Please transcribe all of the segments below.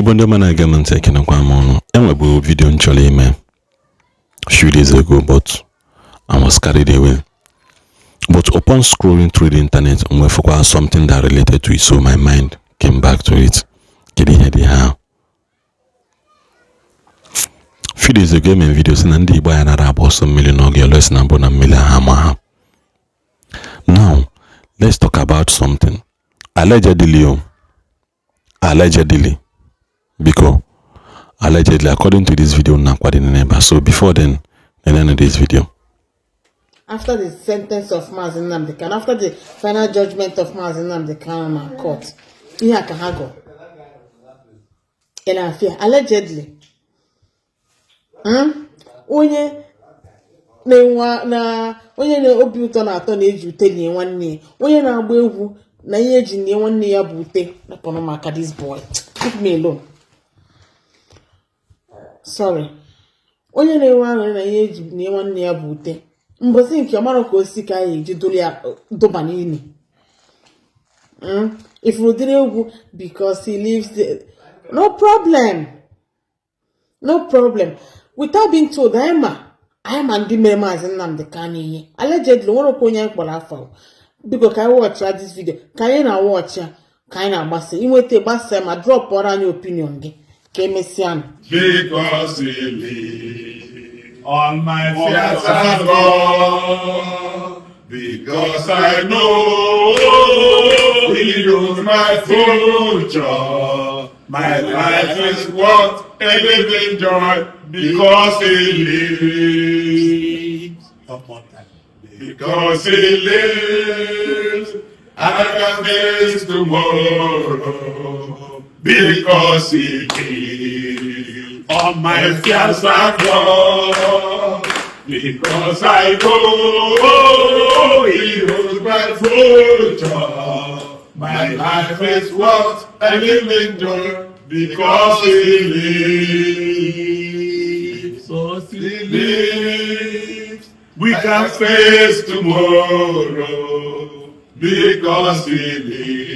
Igbo ndị ọma na-ege m ntị, ekenekwa m ọnụ. Enwebu video m chọrọ ime few days ago, but I was carried away. But upon scrolling through the internet, m wee something that related to it, so my mind came back to it. Kedu ihe dị ha? Few days ago, eme video si na ndị Igbo anyị nara agba ọsọ mmiri n'oge elu si na mbụ na mmiri ahụ ama ha. Now, let's talk about something. Allegedly, o, allegedly, biko, allegedly, according to this video na-akwado n'ebe a. So before then, nenenu this video. After the sentence of Mazi Nnamdi Kanu, after the final judgment of Mazi Nnamdi Kanu na court, ihe a ka ha gụ. Ị na-afịa allegedly. Onye na-enwe na onye na obi ụtọ na-atọ na-eji ute nie nwanne ya, onye na-agba egwu na ihe eji nie nwanne ya bụ ute. Napụrụ maka this boy, leave me alone. Sorry. Onye na-enwe aṅụrị na ihe eji nie nwanne ya bụ ute, mbọsị nke ọmara ka o si ka anyị eji dolu ya dụba n'ili. Ifuru ụdịrị egwu because he lives the... No problem, no problem. Without being told, anyị ma ndị mere Maazị Nnamdi Kanu ihe. Allegedly, nwere okwu onye anyị kpọrọ afọ. Biko, ka anyị watch ya this video, ka anyị na watch ya, ka anyị na-agbasa inweta gbasa ma drop ọrụ anyị opinion gị. Ka emesịa nụ. Because he lives, all my fears are gone. Because I know he knows my future. My life is worth a living joy because he lives. One more time. Because he lives, I can face tomorrow. Because he lives, all my fears are gone. Because I know he holds my future. My life is worth a living joy because he lives. So He lives. We can face tomorrow because he lives.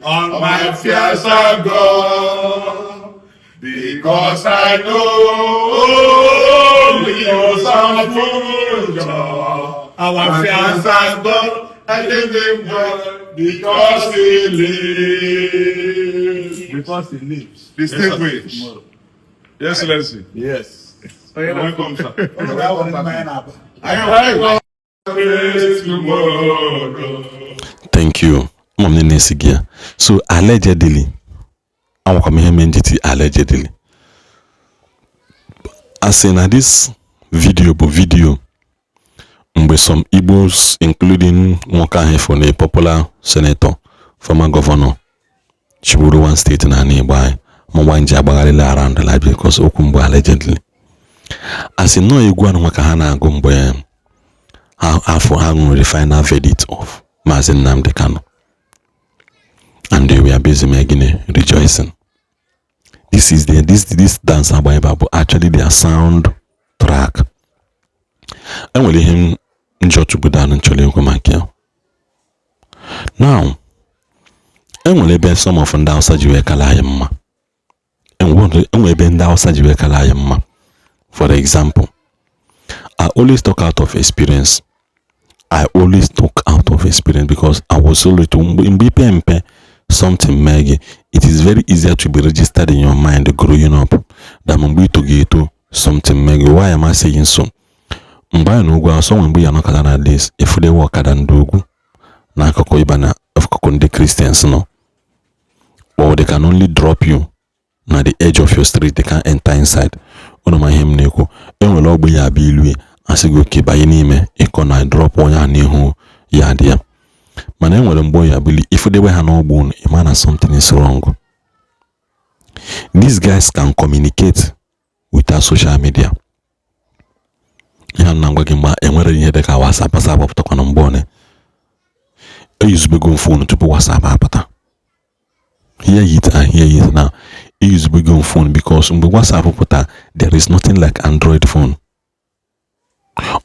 All my fears are gone because I know he holds our future. Our My fears fears are gone. I live in joy because he lives. Because he lives. Distinguished. Yes, Excellency. Yes. You're welcome, sir. Hey. Face tomorrow. Thank you. Ụmụ m na-esi gị ya. So allegedly, anwakwa m ihe mee njiti allegedly. A sị na this video bụ video mgbe some Igbos, including nwoke ahụ ifo na popular senator, former governor chịburu one state na ala Igbo anyị, mụgba nji agbagharịla around la, because okwu mgbe allegedly, a sị nnọọ egwu anụnwa ka ha na-agụ mgbe ha afọ ha nwere final verdict of Maazị Nnamdi Kanu, and they were busy making rejoicing. This is the this dance agba ebe a bụ actually their sound track. Enwere ihe m njọtụbudo nchọrọ ikwu maka ya. Now, enwere ebe some of ndị Hausa ji wee kala anyị mma. Enwere ebe ndị Hausa ji wee kala anyị mma. For example, I always talk out of experience. I always talk out of experience because I was so little. Mgbe ipe mpe something mee gị, it is very easier to be registered in your mind growing up than mgbe ito gị eto something mee gị. Why am I saying so? Mgbe anyị na ugwu awụsa, nwere mgbe ya anọkọta na this efudewe ọkada ndị ugwu n'akụkụ ịba na akụkụ ndị Christians nọ, or they can only drop you na the edge of your street. They can enter inside. Unu ma ihe m na-ekwu. Enwere ọgbụ ya abịa ilu asị gị oke banye n'ime ịkọ na drop onye a n'ihu ya dị ya, mana enwere mgbe ya bụli ifudebe ha n'ọgbụ unu, ịma na something is wrong. These guys can communicate without social media. Ihe na ngwa gị, mgbe enwere ihe dịka WhatsApp, WhatsApp apụtakwana mgbe one eyuzubego m phone tupu WhatsApp apụta. Hear it and hear it now. Eyuzubego m phone because mgbe WhatsApp pụta, there is nothing like Android phone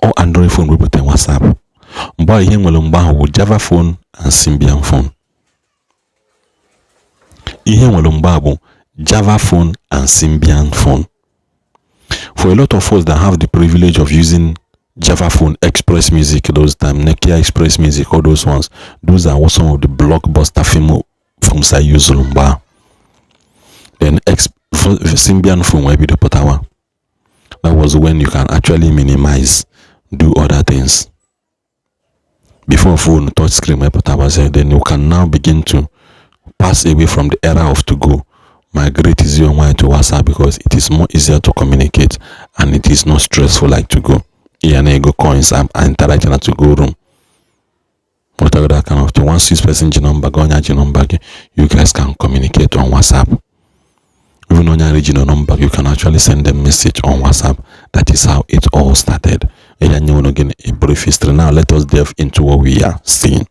or Android phone wepụta WhatsApp. Mgbe ahụ, ihe nwere mgbe ahụ bụ Java phone and Symbian phone. Ihe nwere mgbe a bụ Java phone and Symbian phone. For a lot of us that have the privilege of using Java phone, Express Music those time, Nokia Express Music, all those ones, those are some of the blockbuster film phones I use mgbe ahụ. Then Symbian phone wee bido pụtawa. That was when you can actually minimize, do other things. Before phone touch screen wee pụtawazie, then you can now begin to pass away from the era of 2go, migrate your mind to WhatsApp, because it is more easier to communicate and it is not stressful like 2go. Yeah, na-ego coins and interact na 2go room. Whatever, that kind of thing. Once this person ji number gị, onye ji number gị, you guys can communicate on WhatsApp. Even onye original number, you can actually send them message on WhatsApp. That is how it all started. Again, a brief history. Now let us delve into what we are seeing.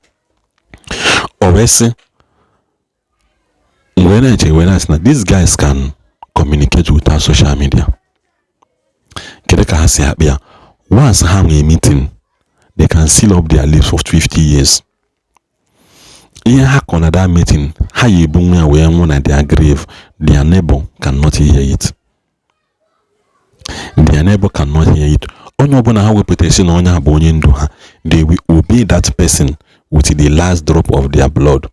O wee sị, mgbe na-eche wee na-asị na these guys can communicate without social media, kedu ka ha si akpị ya? Once ha nwee meeting, they can seal up their lips for 50 years. Ihe ha kọ na that meeting, ha ya ebu nwa ya wee nwụ na their grave, their neighbor cannot hear it. Their neighbor cannot hear it. Onye ọbụla ha wepụtara si na onye a bụ onye ndu ha, they will obey that person with the last drop of their blood.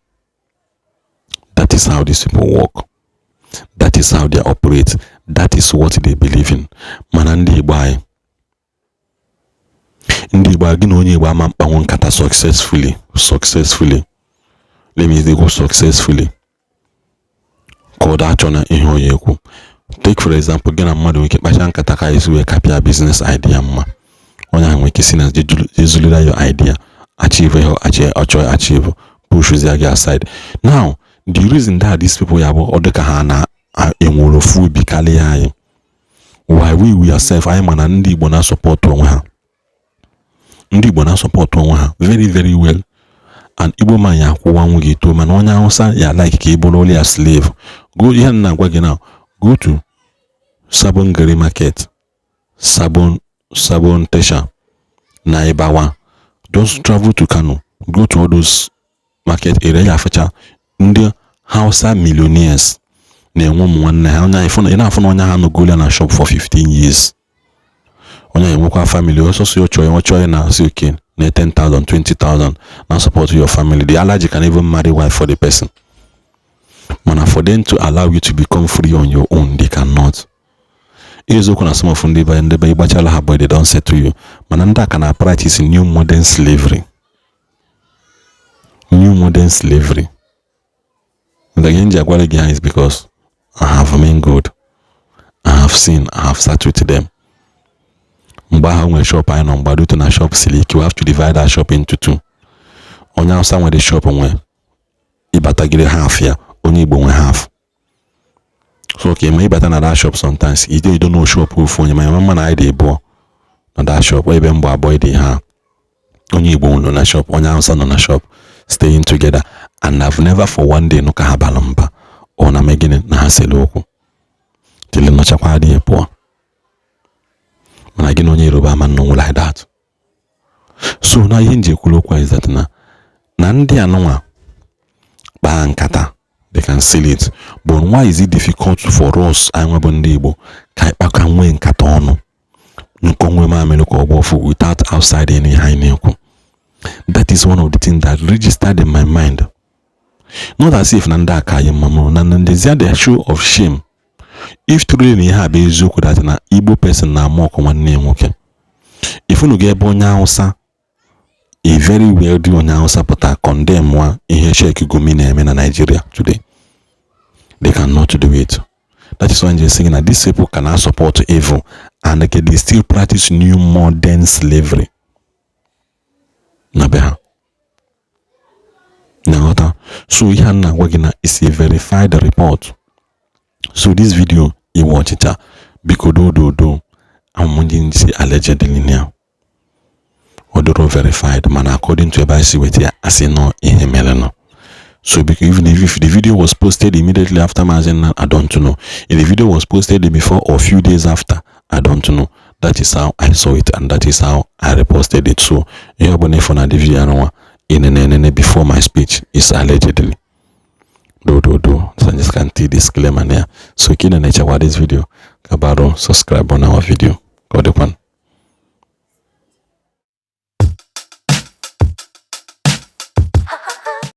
That is how these people work. That is how they operate. That is what they believe in. Mana ndị Igbo anyị, ndị Igbo, gị na onye Igbo ama mkpanwu nkata successfully. Successfully, let me go, successfully, ka ọ daa na ihe onye ekwu. Take for example, gị na mmadụ nwere ike kpacha nkata ka esi wee kapịa business idea mma. Onye ahụ nwere ike si na jezulira your idea, achieve ihe ọ chọrọ achieve, pushzie gị aside. Now, the reason that these people, ya bụ ọ dị ka ha na-enwere ofu obi karịa anyị, why we ourselves, anyị ma na ndị Igbo na-support onwe ha. Ndị Igbo na-support onwe ha very, very well, and Igbo man ya akwụwa gị too. Mana onye Hausa ya like ka ị bụrụ only a slave. Go, ihe m na-agwa gị now, go to Sabon Gari Market, Sabon Tasha na Ibawa. Just travel to Kano, go to all those market area, ya afụcha ndị Hausa millionaires na-enwe ụmụ nwanne ha. Onye ị na-afụ na onye ha nọgola na shop for 15 years, onye enwekwa family. Ọsọsọ ya chọọ ya, chọọ ya na asị oke na 10,000, 20,000 na support your family. The allergy can even marry wife for the person. Mana for them to allow you to become free on your own, they cannot. Eziokwu na some of ndị be ịgbachala ha boy, they don settle you. Mana ndị a ka na practice new modern slavery, new modern slavery. The ihe m ji agwara gị ha is because I have mingled, I have seen, I have sat with them. Mgbe ahụ nwere shop anyị nọ mgbadote na shop siri ike, we have to divide our shop into two. Onye Hausa nwere shop nwe ịbatagide half ya, onye Igbo nwe half. So okay, ma ịbata na that shop sometimes, you don't know shop ofu onye, ma mma na anyị dị abụọ na that shop. Ebe mgbe abụọ dị ha, onye Igbo nọ na shop, onye Hausa nọ na shop, staying together, and I've never for one day nụ ka ha bara mba ọ na megịnị na ha sere okwu tili nọchakwa adịghị pụọ. Mana gị na onye Yoruba ama nnọnwụ like that. So na ihe nji ekwuru okwu is that na ndị anụnwa kpaa nkata, they can seal it. But why is it difficult for us, anyị nwebụ ndị Igbo, ka anyị kpaka nwee nkata ọnụ nkọ nwee mamịrị ka ọ gbaa ọfụ without outside any ihe anyị na-ekwu? That is one of the things that registered in my mind. Not as if na ndị aka anyị mma mụrụ na ndezi the show of shame. If truly na ihe a bụ eziokwu, that na Igbo person na-ama ọkụ nwanne ya nwoke, ifunu gị ebe onye Hausa, a very wealthy onye Hausa, pụta condemn nwa ihe Sheikh Gumi na-eme na Nigeria today, they cannot do it. That is why I'm saying that these people cannot support evil and they still practice new modern slavery na be ha na-aghọta. So ihe a na-agwa gị na is a verified report. So this video iwe ọchịcha, biko dododo amụmụ ndị si allegedly na ọ dịrọ verified, mana according to ebe anyị si weta ya, asị nọ ihe mere nọ. So because even if the video was posted immediately after Mazi, I don't know. If the video was posted before or few days after, I don't know. That is how I saw it and that is how I reposted it. So ihe ọbụla ịfụ na the video anụnwa inene before my speech is allegedly. Do do do. Just ka nti disclaimer na ya. So ka ị na-echekwa this video, kabarụ subscribe on our video. Ka ọ dịkwanụ.